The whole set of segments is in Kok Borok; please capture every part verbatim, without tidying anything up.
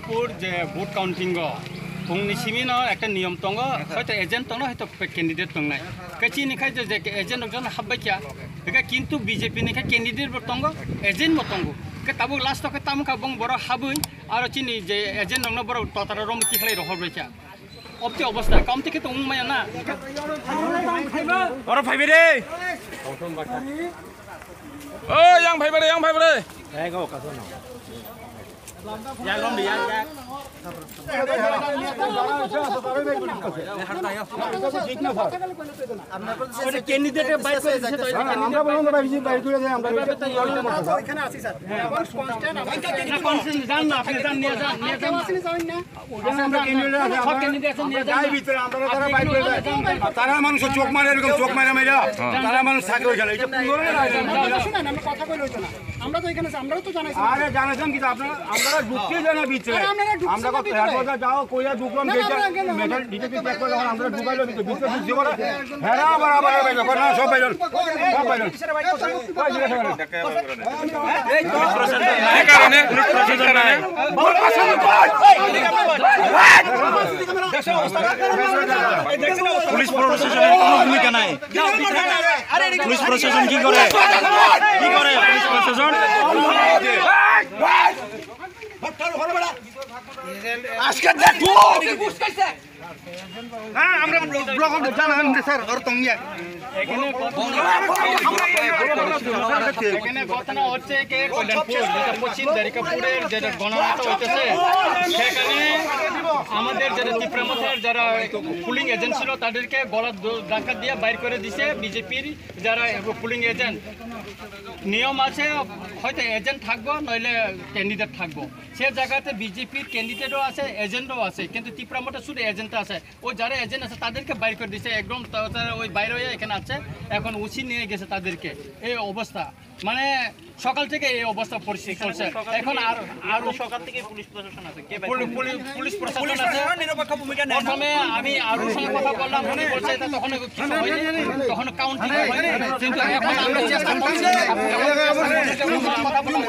Pur je vote counting o phungni simi no ekta niyom tongo, hoito agent tongo, hoito candidate tongnai. Khe chini khai je, je agent rok jono habbai kha, hingkhe kintu B J P ni khai candidate bo tongo, agent bo tongo. Khe tabuk last o khe tamo kha bong borok habwi aro chini je agent rok no borok totara rom tikhlai rohor bai kha. Obte obostha, kamte khe tongmung maya na. Oro phaibai re. O yang phaibai re, yang phaibai re. Candidate বাইর করে দিছে তো। আমরা বললাম তো ভাই, বাইর করে দেন, আমরা ওইখানে আছি স্যার। এখন কনস্ট্যান্ট আমরা না, কনস্ট্যান্ট যান না, আপনি যান, নিয়ে যান, নিয়ে যান। কেউ আসেনি, যাবেন না। ওখানে আমরা ক্যান্ডিডেট আছে, সব আমরা ক্যান্ডিডেট আছে, নিয়ে যান। যাই ভিতরে, আমরা তারা বাইর করে দেয়। তারা মানুষ চোখ মারে, এরকম চোখ মারে মেয়েরা। তারা মানুষ থাকে ওইখানে। এই যে কোন ধরনের আয়োজন? শুনেন, আমরা কথা বলে হইতো না। আমরা তো এখানে আছি, আমরাও তো জানাইছি। আরে জানাইছিলাম কিন্তু আপনারা, আমরা ঢুকতেই দেয় না ভিতরে। আরে আপনারা ঢুকছেন আমরা না কথা ভিতরে। হেডকোয়ার্টার যাও, কইয়া ঢুকলাম, না, না, গেটে, না, না, না, মেটাল না, ডিটেকটিভ না, চেক করলাম, আমরা ঢুকাইলো ভিতরে, ভিতরে ঢুকতে পারে। হ্যাঁ, আবার, আবার, আবার, আবার, না, সব বাইরে, সব বাইরে। এই কারণে পুলিশ প্রশাসন নাই। পুলিশ প্রশাসনের কোনো ভূমিকা নাই। পুলিশ প্রশাসন কি করে? কি করে পুলিশ প্রশাসন? আজকে দেখো। হ্যাঁ, আমরা ব্লক, ব্লক অফ জানান স্যার, আর তঙ্গিয়া। এখানে ঘটনা, এখানে ঘটনা হচ্ছে কি, কল্যাণপুর, যেটা পশ্চিম দ্বারিকাপুরের যেটা গণনা হইতেছে, সেখানে আমাদের যারা তিপ্রা মথের যারা পুলিং এজেন্ট ছিল, তাদেরকে গলা দ-, ধাক্কা দিয়ে বাইর করে দিছে বিজেপির যারা পুলিং এজেন্ট। নিয়ম আছে, হয়তো এজেন্ট থাকবো, নইলে ক্যান্ডিডেট থাকবো। সে জায়গাতে বিজেপির ক্যান্ডিডেটও আছে, এজেন্টও আছে, কিন্তু তিপ্রা মথে শুধু এজেন্ট আছে। ওই যারা এজেন্ট আছে তাদেরকে বাইর করে দিছে, একদম তা-, তারা ওই বাইরে হয়ে এখানে আছে, এখন ওসি নিয়ে গেছে তাদেরকে। এই অবস্থা, মানে সকাল থেকে এই অবস্থা পরিস্থিতি চলছে। এখন আর, আরো সকাল থেকে পুলিশ প্রশাসন আছে, কে বাইর পুলি-, করে দিছে? পুলি-, পুলিশ প্রশাসন আছে। নিরপেক্ষ ভূমিকা নেয় না। প্রথমে আমি আরুর সঙ্গে কথা বললাম, উনি বলছে এটা তখন কিছু হয়নি, তখন কাউন্টিং হয়নি। কিন্তু এখন আমরা চেষ্টা করছি, কথা বলবো।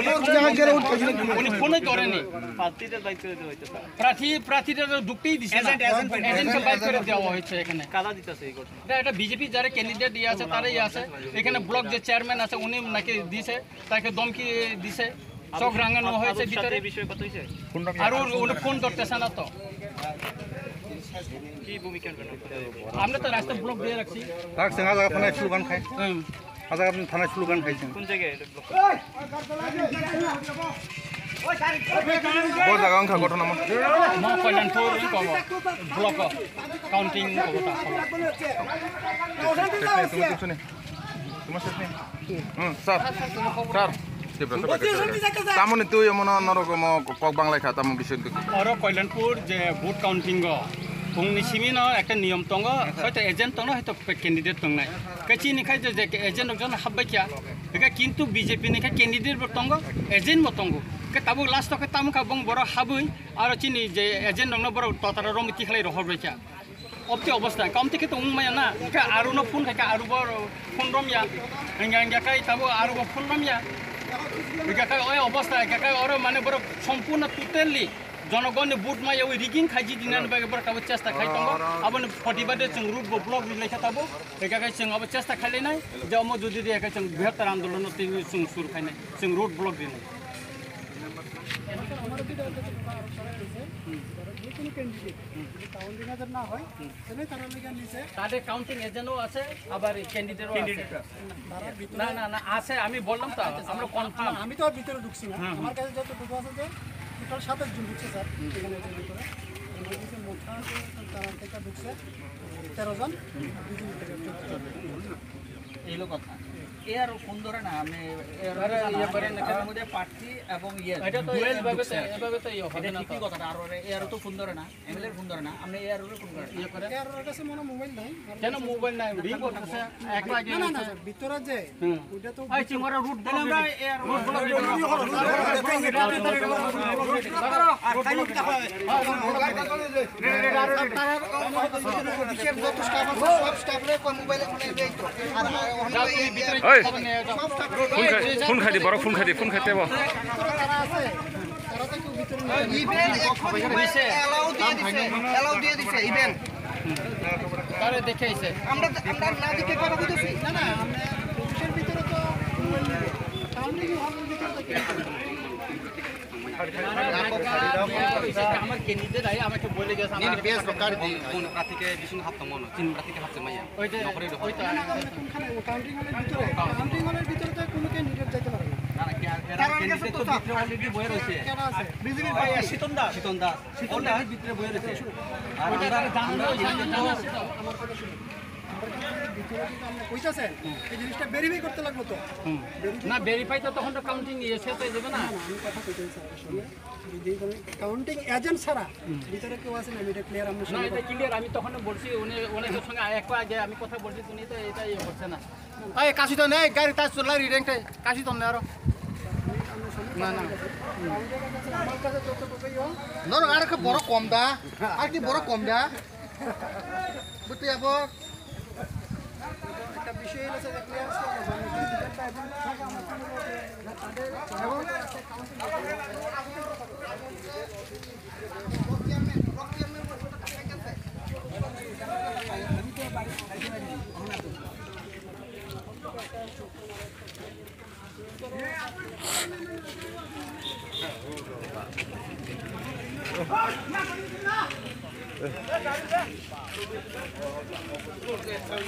উনি ফোনই ধরেনি। প্রার্থীদের বাইর করে দেওয়া হয়েছে, স্যার। প্রার্থী, প্রার্থীরা তো ঢুকতেই দিছে না। এজেন্ট, এজেন্ট বাইর করে এজেন্ট বাইর করে দেওয়া হয়েছে এখানে। কারা দিতেছে এই ঘটনা? এটা, এটা বিজেপি যারা ক্যান্ডিডেট দিয়ে আছে, তারাই আছে। এখানে ব্লক যে চেয়ারম্যান আছে, উনি নাকি দিছে, তাকে ধমকি দিছে, চোখ রাঙানো হয়েছে ভিতরে। এই বিষয়ে কথা হয়েছে? আর ওর, ওর ফোন ধরতেছে না তো। কি ভূমিকা নেবেন আপনারা? আমরা তো রাস্তা ব্লক দিয়ে রাখছি। রাখছেন, আজ আপনার স্লোগান খাই। হুম। আজ আপনি থানায় স্লোগান খাইছেন। কোন জায়গায় এটা block? Bo jaga wngkha ghotona mo? Mo Kalyanpur wngkha mo, block o, counting wngkha ta. Tumi, tumi, tumi. Hmm, sir. Sir. Tamoni twi omono norok omo kok banglai kha, tamo bising twi. Oro Kalyanpur je vote counting o, phungni simi no ekta niyom tongo, hoito agent tongo, hoito candidate tongnai. Khe chini khai je, je agent rok jono habbai kha, hingkhe kintu B J P ni khe candidate bo tongo, agent bo tongo. Khe tabuk last o khe tamo kha bong borok habwi, aro chini je agent rok no borok totara romwi tikhlai rohor bai kha. Obte obostha, kamte khe tongmung maya na, khe aru no phone khai khe aru bo phone romya, hingya hingya khai tabo aru bo phone romya, hingya khai oi obostha, hingya khai oro mane borok sompurno totally jonogonni vote maya oi rigging khai ji dinani bagwi borok tabo chesta khai tongo, aboni protibade chwng road bo block rilai kha tabo, hingya khai chwng abo chesta khai lainai, je omo jodi riya khai chwng brihottor andolon no twi chwng suru khainai, chwng road block rinai. আমার যদি দরকার ছিল, আরো সবাই রয়েছে, ধরো যে কোনো ক্যান্ডিডেট যদি কাউন্টিং হাজার না হয়, তাহলে তারা লেগে নিচে। তাদের কাউন্টিং এজেন্টও আছে, আবার ক্যান্ডিডেটও আছে। ক্যান্ডিডেট আছে। তারা ভিতরে না, না, না, আছে, আমি বললাম তো, আচ্ছা, আমরা স্যার, কনফার্ম। আমি তো আর ভিতরে ঢুকছি না। হুম, হুম। আমার কাছে যতটুকু আছে যে টোটাল সাতাশ জন ঢুকছে, স্যার, হুম। এখানে যে ভিতরে। এর মধ্যে মোটা তারা থেকে ঢুকছে তেরো জন, হুম। বিজেপি থেকে চোদ্দ জন। এই হলো কথা। এ আর ফোন ধরে না, আপনি এ আর আরে, ইয়ে করে না কেন? আমার মধ্যে প্রার্থী এবং ইয়ে এটা তো দুয়েল এভাবে তো, ঢুকছে। এভাবে তো ইয়ে হবে এটা না তো। ঠিকই কথা, আর ওরে এ আর তো ফোন ধরে না, এমএলএ ফোন ধরে না, আপনি এ আর ওরে ফোন করেন। ইয়ে করে। এ আর ওর কাছে মনে হয় মোবাইল নাই। কেন মোবাইল নাই? রিং করতেছে, এক লাগে না, না, না, গেছে। স্যার, ভিতরে যে হুম। ওইটা তো এই চিংড়া রুট তাহলে আমরা এ আর রুট ব্লক দিতে হবে। এই, ফোন খাই, ফোন খাই দি, বড় ফোন খাই দি, ফোন খাইতে বল। Even এখন ইভেন্ট অ্যালাউ দিয়ে দিছে, অ্যালাউ দিয়ে দিছে ইভেন্ট। তারা দেখে আইছে। আমরা, আমরা না দেখে কথা কইতেছি। না, না, আমরা পুলিশের ভিতরে তো কাউন্টিং হলের ভিতরে তো কেউ করে না। আমার ক্যান্ডিডেট আই আমাকে বলে গেছে, আমার বেশ কার্ড দিন। কোন প্রার্থীকে বিষ্ণু হাত মনো, তিন প্রার্থীকে হাত মাইয়া। ওইটা, ওইটা। না, না, আমরা কোনখানে? ও কাউন্টিং হলের ভিতরে, কাউন্টিং হলের ভিতরে তো কোনো ক্যান্ডিডেট যাইতে পারে না। না, না, কে-, এরা কারণ ক্যান্ডিডেট তো ভিতরে already বয়ে রয়েছে। কেন আছে? বিজেপির ভাই, সিতন দাস। সিতন দাস। সিতন দাস। Already ভিতরে বয়ে রয়েছে। আর ওইটা আমরা, জানা আমরা না, ওই জানা যে না, সেটা আমার কথা শুনুন। আমরা কিন্তু ভিতরে কিন্তু আপনি কইতাছেন, হুম। এই জিনিসটা ভেরিফাই করতে লাগবো তো। হুম। ভেরিফাই না, করতে ভেরিফাই তো তখন তো কাউন্টিং ইয়ে শেষ হয়ে যাবে না। না, না, আমি কথা কইতে চাই স্যার, আসলে যদি কোনো কাউন্টিং এজেন্ট ছাড়া হুম। ভিতরে কেউ আছে না, এটা ক্লিয়ার আমরা না, শুনি। এটা ক্লিয়ার। আমি তখন বলছি, উনি, ওনাদের সঙ্গে একটু আগে আমি কথা বলছি, উনি তো এটা ইয়ে করছে না। এই কাশি তো নেই, গাড়ি তার চুলাই রিডেন্টে কাশি তো নেই আরো। না, না। ধরো, আর কি বড় কম দা, আর কি বড় কম দা। বুঝতে যাবো। একটা বিষয় হলো স্যার, ক্লিয়ার আসতে হবে।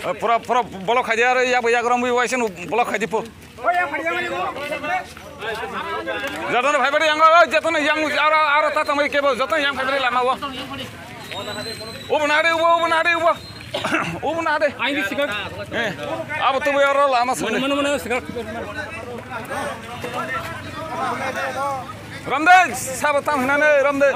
Eh, pura, pura block khai di, aro yabo yagram wi waisen block khai di po. Jatano phai bari yang, oh, jatano yang, aro, aro ta tangwi kebo, jatano yang phai bari lama o. Obo na de, obo, obo na de, obo. Obo na de. Aini sikak. Eh, abo to aro lama sini. Mano, mano, sikak. Ramde, sabo tam hinane, Ramde.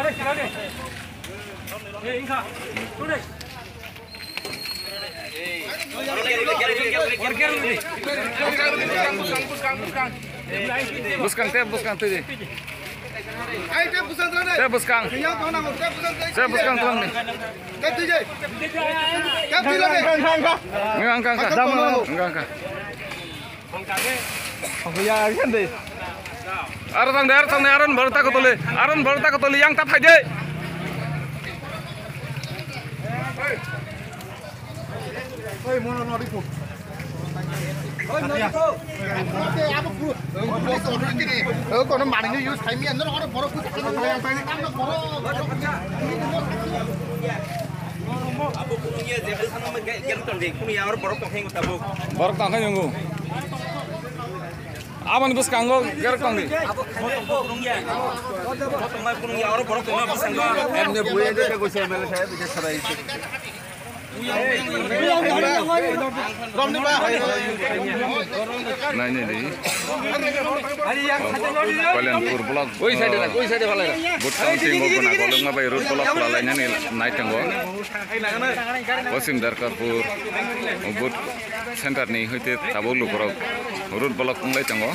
Buskang, tep buskang twi di. Tep buskang. Tep buskang tlang di. Enggak, enggak, enggak. Enggak, enggak. Aro tang de, aro tang de, aron borok ta kotoli, aron borok ta kotoli, yang ta phai de. Kono manino use khai miya, no, oro borok. Abo kunu ye je bwsano ge-, geruk tong di, kunu ya oro borok tong khe tabuk. Borok tong khe nungo. Aboni bwskango geruk tong di. Kunu ya oro borok tong bwskango. Emne buye de ko se M L A saheb ke sarai. Naini di. Kalyanpur block, oi side na, oi side phalai. Vote counting o guna kolokma bai road block khwlalainani nai tongo. Paschim Darkarpur vote center ni hoite tabuk lukurok road block wnglai tongo.